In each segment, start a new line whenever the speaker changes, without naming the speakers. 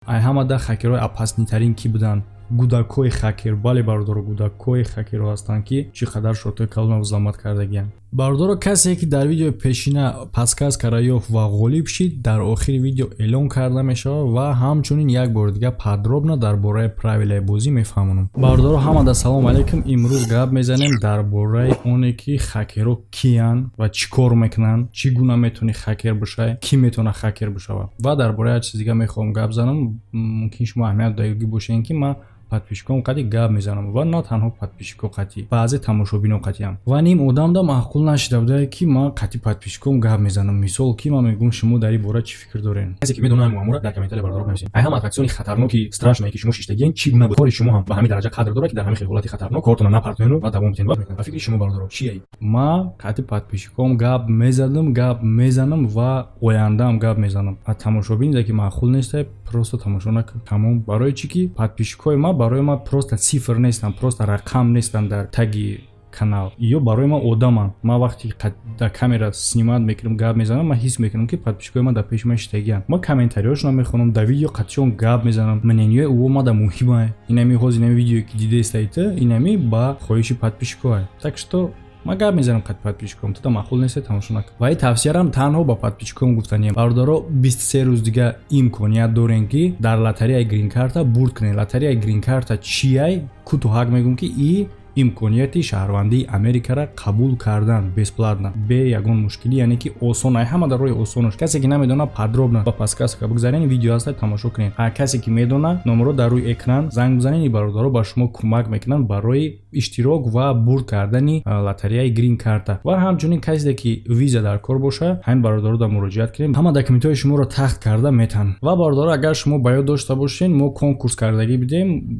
Ай ҳамада хакерҳои опасный тарин кӣ буданд? Гудакҳои хакер. Бале, бародаро, гудакҳои хакерҳо ҳастанд, ки чӣ қадар счёт ои калона взломать кардагиянд. Бародаро, касе ки дар видеои пешина подсказка ра ёфт ва ғолиб шид, дар охири видео эълон карда мешавад ва ҳамчунин як бори дига подробно дар бораи правила и бозӣ мефаҳмонам. Бародаро, ҳамада салом алейкум. Имрӯз гап мезанем дар бораи оне, ки хакерҳо киянд ва чӣ кор мекунанд, чӣ гуна метавонӣ хакер бошай, кӣ метавонад хакер бишавад. Ва дар бораи як чиз дига мехоҳам гап занам. Мумкин шумо аҳамият додагӣ бошед, ки ман подписчик ом қати гап мезанам ва на танҳо подписчик о қати, баъзе тамошобино қатиам. Ва ним одамда маъқул нашида будае, ки ман қати подписчик ом гап мезанам. Мисол, ки ман мегӯм: шумо дар ин бора чӣ фикр доред?
Касе ки медонад муамморо, дар комментария, бародаро, бинависед. Ай ҳама аттракциони хатарноки, страшное, ки шумо шиштагиен, чӣ гуна буд? Кори шумо ҳам ба ҳамин дараҷа қадр дорад, ки дар ҳамин хел ҳолати хатарнок кортона напартоену ва давом диҳед? Ва фикри шумо, бародаро, чие?
Ман қати подписчик ом гап мезадам, гап мезанам ва ояндаам гап мезанам. А тамошобине ки маъқул несте, просто тамошо накун, тамом. Барои чӣ ки подписчик ҳои ман барои ман просто цифр нестанд, просто рақам нестанд дар таги канал. Ё барои ман одаманд. Ман вақте дар камера снимать мекунам, гап мезанам, ман ҳис мекунам, ки подписчик ҳои ман дар пеши ман шиштагианд. Ман комментариҳошонро мехонам, дар видео қатишон гап мезанам. Мнение ӯ мада муҳима. Инами ҳозир, инами видеое ки дидестаита, инами ба хоҳиши подписчик ҳое. Так что ман гап мезанам қати подписчик ом. Туда маъқул несте, тамошо накун. Ва ин тавсиярам танҳо ба подписчик ом гуфтанием. Бародаро, 23 рӯз дига имконият дорем, ки дар лотереяи грин-карта бурд кунем. Лотереяи грин-карта чияй? Кӯтоҳак мегӯм, ки и имконияти шаҳрвандии Америкаро қабул кардан бесплатно, бе ягон мушкилӣ, яъне ки осон, ай ҳама дар роҳи осонаш. Касе ки намедона, подробно ба подсказка бигзарен, видео ҳаста, тамошо кунед. А касе ки медона, номеро дар рӯи экран, занг бизанед. Ин бародаро ба шумо кӯмак мекунанд барои иштирок ва бурд кардани лотереяи грин карта. Ва ҳамчунин касе ки виза дар кор боша, ҳамин бародаро дар муроҷиат кунем, ҳама документҳои шуморо тахт карда метаҳанд. Ва бародаро, агар шумо ба ёд дошта бошед, мо конкурс кардагӣ будем.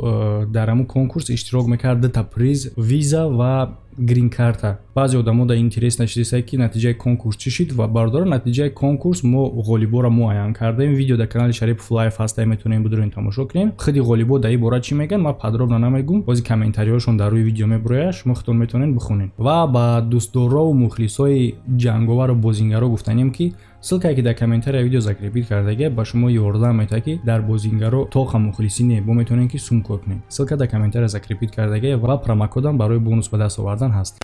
Дар ҳамун конкурс иштирок мекард дута приз: виза ва грин-карта. Баъзе одамо да интерес нашидиста, ки натиҷаи конкурс чӣ шид. Ва бародаро, натиҷаи конкурс, мо ғолиборо муайян кардаем. Видео дар канали Шарипов Лайф ҳаста, метавонем бидурем, тамошо кунем. Худи ғолибо дар ин бора чӣ мегӯянд, ман подробно намегӯм. Бози комментариҳошон дар рӯи видео мебурояд, шумо худтон метавонед бихонед. Ва ба дӯстдорову мухлисои ҷанговару бозингаро гуфтанем, ки ссылка е ки дар комментария видео закрепить кардагия, ба шумо ёрдам метаҳад, ки дар бозингаро тоқа мухлисӣ не, бо метавонед, ки сум кор кунед. Ссылка дар комментария закрепить кардагия ва промокод ам барои бонус ба даст овардан ҳаст.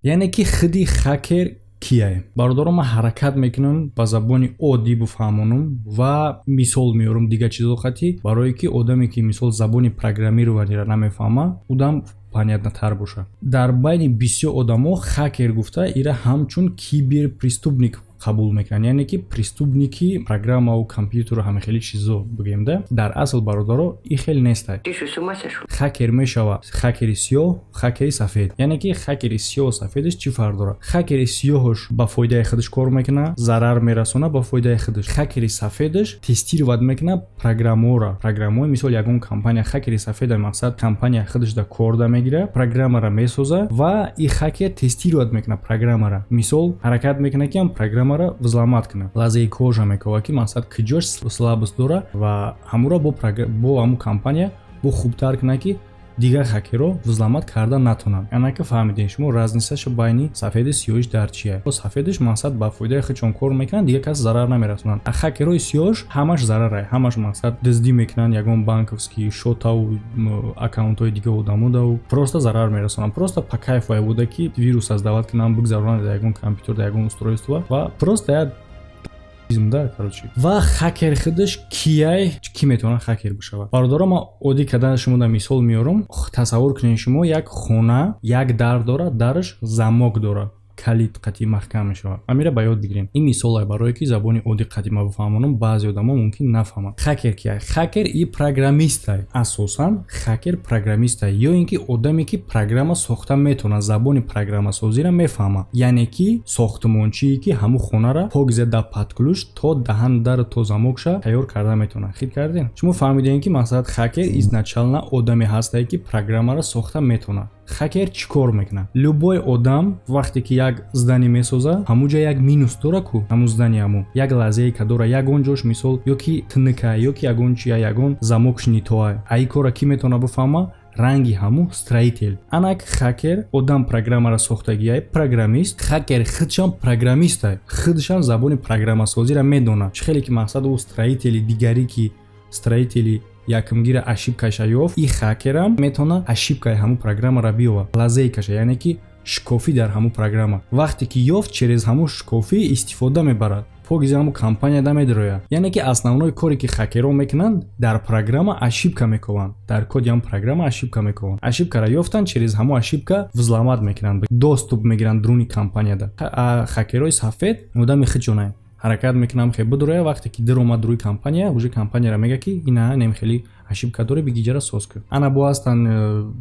Яъне ки худи хакер кияе? Бародаро, ман ҳаракат мекунам ба забони оддӣ бифаҳмонам ва мисол меорам дигар чизо хати, барое ки одаме ки, мисол, забони программирование ро намефаҳма, удам понятно тар боша. Дар байни бисёр одамо хакер гуфта ира ҳамчун киберпреступник қабул мекунанд, яъне ки преступник и программаву компютеру ҳама хели чизо бигӯем да. Дар асл, бародаро, и хел нестай. Хакер мешава хакери сиёҳ, хакери сафед. Яъне ки хакери сиёҳу сафедаш чӣ фарқ дорад? Хакери сиёҳаш ба фоидаи худаш кор мекунад, зарар мерасонад ба фоидаи худаш. Хакери сафедаш тестировать мекунад программаҳоро, программаҳои, мисол, ягон компания. Хакери сафеда мақсад компания худаш да корда мегирад, программаро месозад ва и хакер тестировать мекунад программаро. Мисол, ҳаракат мекунад, ки ам программаро взломать кунад, лазейка ша мекова, ки мақсад куҷош слабость дорад ва ҳамуро бо ҳамун компания бо хубтар кунад, ки дигар хакерро взломать карда натонанд. Анака фаҳмидем шумо разница ша байни сафеди сиёҳиш дар чия? Сафедиш мақсад ба фоидаи худшон кор мекунанд, дигар кас зарар намерасонанд. А хакерҳои сиёҳш ҳамаш зарарай, ҳамаш мақсад дуздӣ мекунанд ягон банковский счёт аву аккаунтҳои дига одамодаву просто зарар мерасонанд, просто по кайфу ай буда, ки вирус создавать кунанд, бигзаронанд дар ягон компютер, дар ягон устройство ва просто як да, короче. Ва хакер худаш кияй? Кӣ метавонад хакер бишавад? Бародаро, ман оддӣ кардан шумо мисол меорам. Тасаввур кунед, шумо як хона, як дар дорад, дараш замок дорад, калид қатъи маҳкам мешавад. Амира ба ёд бигирем, ин мисолае, барое ки забони оддӣ қатъи ма бифаҳмонам, баъзе одамо мумкин нафаҳманд. Хакер кияй? Хакер и программистай. Асосан хакер программистай ё ин ки одаме ки программа сохта метавонад, забони программасозиро мефаҳмад, яъне ки сохтмончие ки ҳамун хонара покзеда, под ключ, то даҳан дару то замок ша тайёр карда метавонад. Хит кардем? Шумо фаҳмидем, ки мақсад хакер изначально одаме ҳастае, ки программаро сохта метавонад. Хакер чӣ кор мекунад? Любой одам вақте ки як здание месоза, ҳамун ҷа як минус дора ку, ҳамун здание ҳамун як лазейка дора, ягон ҷош, мисол, ё ки тнка, ё ки ягон чия, ягон замок ш нитоа. А ин корра кӣ метавона бифаҳма? Ранги ҳамун строитель. Анак хакер одам программаро сохтагиай, программист. Хакер худшам программистай, худшам забони программасозиро медонад. Чӣ хеле ки мақсад ӯ строители дигарӣ ки Строители якумгира ошибкаша ёфт, и хакерам метавона ошибкаи ҳамун программаро биёва, лазейкаша, яъне ки шикофӣ дар ҳамун программа. Вақте ки ёфт, через ҳамун шикофӣ истифода мебарад, покиза ҳамун компанияда медарояд. Яъне ки основной коре ки хакерон мекунанд, дар программа ошибка мекованд, дар коди ҳамун программа ошибка мекованд. Ошибкаро ёфтанд, через ҳамун ошибка взломать мекунанд, доступ мегиранд дуруни компанияда. Хакерои сафед одами хичонай ҳаракат мекунам, хе бидуроя. Вақте ки даромад дуруи компания, уже компанияро мега, ки ина нем хеле ошибка дорӣ, бигиҷара соз кун. Ана бо ҳастанд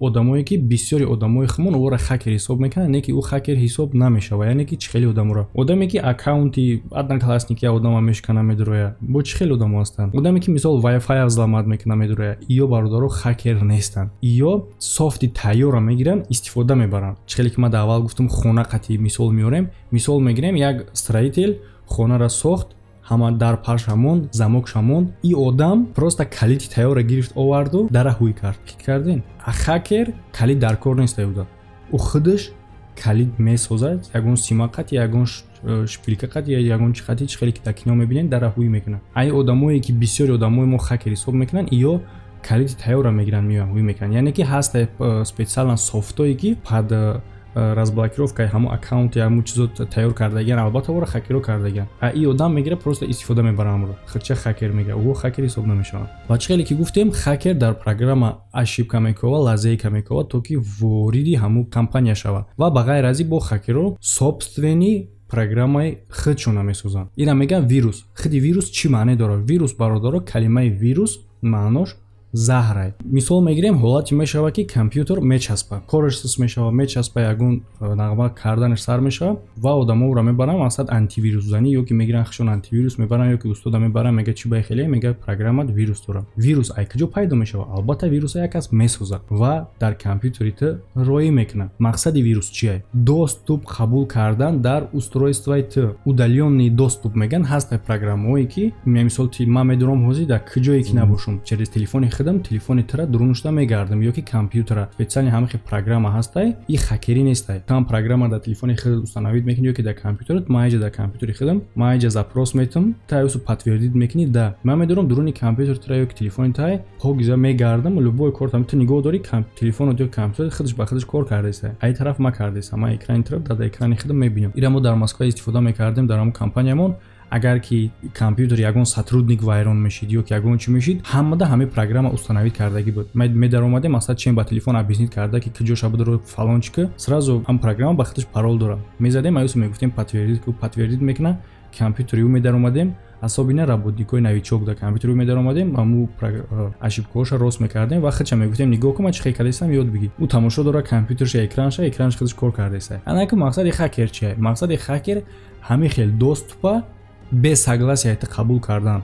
одамое, ки бисёри одамои хумон ӯро хакер ҳисоб мекунанд, не ки ӯ хакер ҳисоб намешавад. Яъне ки чӣ хеле одаморо, одаме ки аккаунти Одноклассники я одама мешикана, медуроя, бо чӣ хеле одамо ҳастанд, одаме ки мисол вайфай взломать мекуна, медуроя, ё бародаро хакер нестанд, ё софти тайёрро мегиранд, истифода мебаранд. Чӣ хеле ки ман дар аввал гуфтам, хона қатъи мисол меорем. Мисол мегирем: як строитель хонаро сохт, ҳама дар парша монд, замокша монд. И одам просто калити тайёрро гирифт, оварду дара ҳуй кард. Фикр кардем, а хакер калит дар кор нест уда, ӯ худаш калит месозад, ягон сима қати, ягон шпилька қати, ягон чи қати, чӣ хеле ки дар кино мебинед, дара ҳуй мекунад. Ай одамое ки бисёри одамои мо хакер ҳисоб мекунанд, ё калити тайёрро мегиранд, меоянд, ҳуй мекунанд. Яъне ки ҳаст специально софтое, ки под разблокировкаи ҳамун аккаунти, ҳамун чизо тайёр кардагиан. Албатта, ӯро хакеро кардагиан, а и одам мегира, просто истифода мебара амро, худча хакер мега, ӯ хакер ҳисоб намешавад. Ва чӣ хеле ки гуфтем, хакер дар программа ошибка мекова, лазейка мекова, то ки вориди ҳамун компания шавад. Ва ба ғайр аз ин, бо хакеро собственный программаи худшона месозанд. Ира мегӯянд вирус. Худи вирус чӣ маъне дорад? Вирус, бародаро, калимаи вирус маънош заҳрай. Мисол мегирем: ҳолате мешавад, ки компютер мечаспад, кораш сус мешавад, мечаспа, ягон нағма карданаш сар мешавад ва одамо ӯро мебаранд, мақсад антивирусзанӣ, ё ки мегиранд худшон антивирус мебаранд, ё ки устода мебаранд. Мега, чӣ ба хеле? Мега, программат вирус дорад. Вирус ай куҷо пайдо мешавад? Албатта, вируса як кас месозад ва дар компютери ту роӣ мекунад. Мақсади вирус чие? Доступ қабул кардан дар устройствои ту, удалённый доступ мегӯянд. Ҳаста программаҳое, ки мисол ман медонам, ҳозир дар куҷое ки набошум, через телефони худам телефони тура дурунушта мегардам ё ки компютера. Специально ҳама хел программа ҳастай. И хакерӣ нестай. Там программа дар телефони худ установить мекунӣ ё ки дар компютерат. Ман айҷа дар компютери худам, ман айҷа запрос метам, таюсу подтвердить мекунӣ, да ман медонам дуруни компютер тура ё ки телефони тай покиза мегардам. Любой кор ту нигоҳ дорӣ, телефонот ё компютер худаш ба худаш кор кардаиста, ай тараф ма кардаиста. Ман экрани тура дар экрани худам мебинам. Ира мо дар Москва истифода мекардем, дар ҳамон компаниямон. Агар ки компютер ягон сотрудник вайрон мешид ё ки ягон чӣ мешид, ҳамада ҳамаи программа установить кардагӣ буд. Медаромадем, масалан, чем ба телефон объяснить карда, ки куҷоша будро, фалон чӣ ка, сразу ҳам программа ба худаш парол дорад. Мезадем аюсу, мегуфтем подтвердить, подтвердить мекуна. Компютери ӯ медаромадем, особенно работникои новичок, дар компютери ӯ медаромадем, ҳаму ошибкаҳоша рост мекардем ва худша мегуфтем: нигоҳ кун, ман чӣ хел кардастам, ёд бигир. Ӯ тамошо дорад компютерша, экранша худаш кор кардаиста. Анаку мақсади хакер чия? Мақсади хакер ҳамин хел доступа без согласия қабул кардан.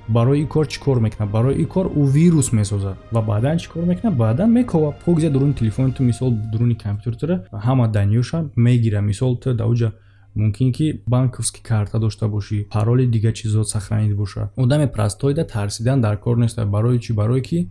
Барои ин кор чӣ кор мекунад? Барои ин кор ӯ вирус месозад ва баъдан чӣ кор мекунад? Баъдан мекова покиза дуруни телефони ту, мисол, дуруни компютери тура, ҳама данныеша мегира. Мисол, ту дар уҷа мумкин ки банковский карта дошта бошӣ, пароли, дига чизо сохранить боша. Одами простойда тарсидан дар кор нест. Барои чӣ? Барое ки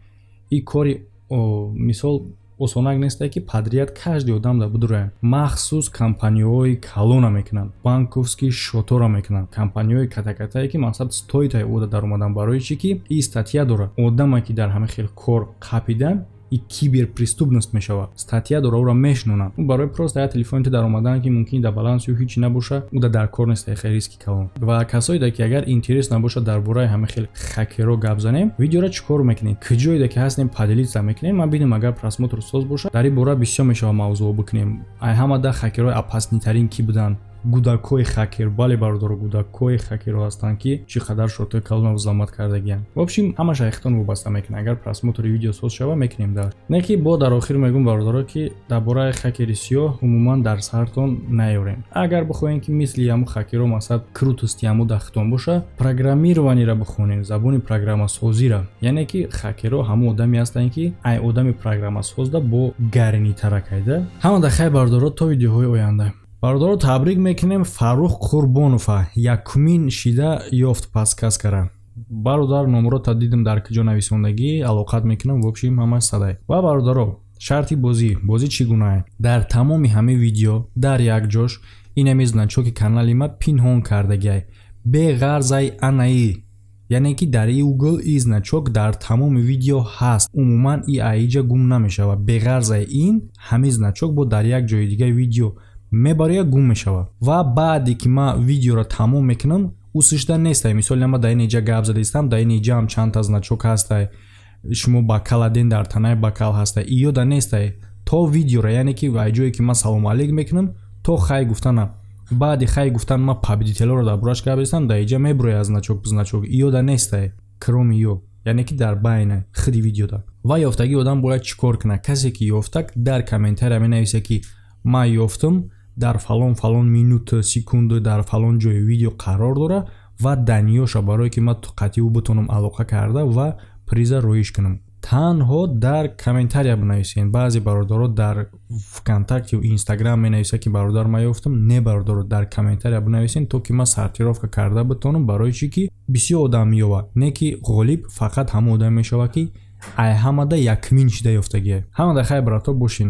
ин кори, мисол, осонак нестае, ки подряд каждый одам да будуроянд. Махсус компанияҳои калона мекунанд, банковский счётора мекунанд, компанияҳои катакатае, ки мақсад стоитай ода даромадан. Барои чӣ ки и статья дорад. Одаме ки дар ҳамин хел кор қапидан, и киберпреступность мешавад, статья дора, ӯро мешинонанд. Барои просто як телефони ту даромадан, ки мумкин дар баланси ӯ ҳичи набоша, ӯ дар кор нест, хеле риски калон. Ва касоеда ки агар интерес набошад дар бораи ҳамин хел хакеро гап занем, видеоро чӣ кор мекунем? Куҷоеда ки ҳастем, поделиться мекунем. Ман бинем, агар просмотр соз бошад, дар ин бора бисёр мешавад мавзӯъ бикунем. Ай ҳамада хакерои опасныйтарин кӣ буданд? Гудакҳои хакер. Бале, бародаро, гудакҳои хакерро ҳастанд, ки чӣ қадар счётҳои калона взломать кардагианд. В общем, ҳамаша ихтон вобаста мекунад. Агар просмотри видео соз шава, мекунем. Дар не ки бо дар охир мегӯм, бародаро, ки дар бораи хакери сиёҳ умуман дар сартон наёрем. Агар бихоҳем, ки мисли ҳамун хакеро, масалан, крутости ҳамун дахтон боша, программированиеро бихонем, забони программасозиро. Яъне ки хакеро ҳамун одаме ҳастанд, ки ай одами программасозда бо гаринитаракайда. Ҳамада хайр, бародаро, то видеоҳои оянда. Бародаро, табрик мекунем Фаррух Қурбонова, якумин шида ёфт подсказкара. Бародар, номрота дидим, дар куҷо нависондагӣ, алоқат мекунам. В общем, ҳамаш садай. Ва бародаро, шарти бозӣ. Бозӣ чӣ гунае? Дар тамоми ҳамаи видео дар як ҷош инами значоки канали ма пинҳон кардагиай. Беғарзаи анаи, яъне ки дар и угол и значок дар тамоми видео ҳаст. Умуман и аиҷа гум намешавад. Беғарзаи ин ҳамин значок бо дар як ҷои дигаи видео мебарояд, гум мешавад. Ва баъде ки ман видеоро тамом мекунам, усишда нестай. Мисоли, ма дар ин иҷа гап задаистам, дар ин иҷаам чандта значок ҳастай. Шумо бакаладен, дар танаи бакал ҳастай, иёда нестай то видеоро, яъне ки ай ҷое ки ман салому алейк мекунам то хай гуфтанам. Баъди хай гуфтан ман победителоро дар бораш гап застам, дар иҷа мебурояд значок, иёда нестай, кроме ё, яъне ки дар байна худи видеода. Ва ёфтагии одам бояд чӣ кор кунад? Касе ки ёфтак, дар комментария менависа, ки ман ёфтам, дар фалон фалон минут, секунду, дар фалон ҷои видео қарор дора ва даниёша, барое ки ман қатъи ӯ битонам алоқа карда ва приза роиш кунам. Танҳо дар комментария бинависед. Баъзе бародаро дар ВКонтакте Инстаграм менависад, ки бародар, ман ёфтам. Не, бародаро, дар комментария бинависед, то ки ман сортировка карда битонам. Барои чӣ ки бисёр одам меёбад, не ки ғолиб фақат ҳамон одам мешавад, ки ай ҳамада якмин шида ёфтагие. Ҳамада хай, брато, бошин.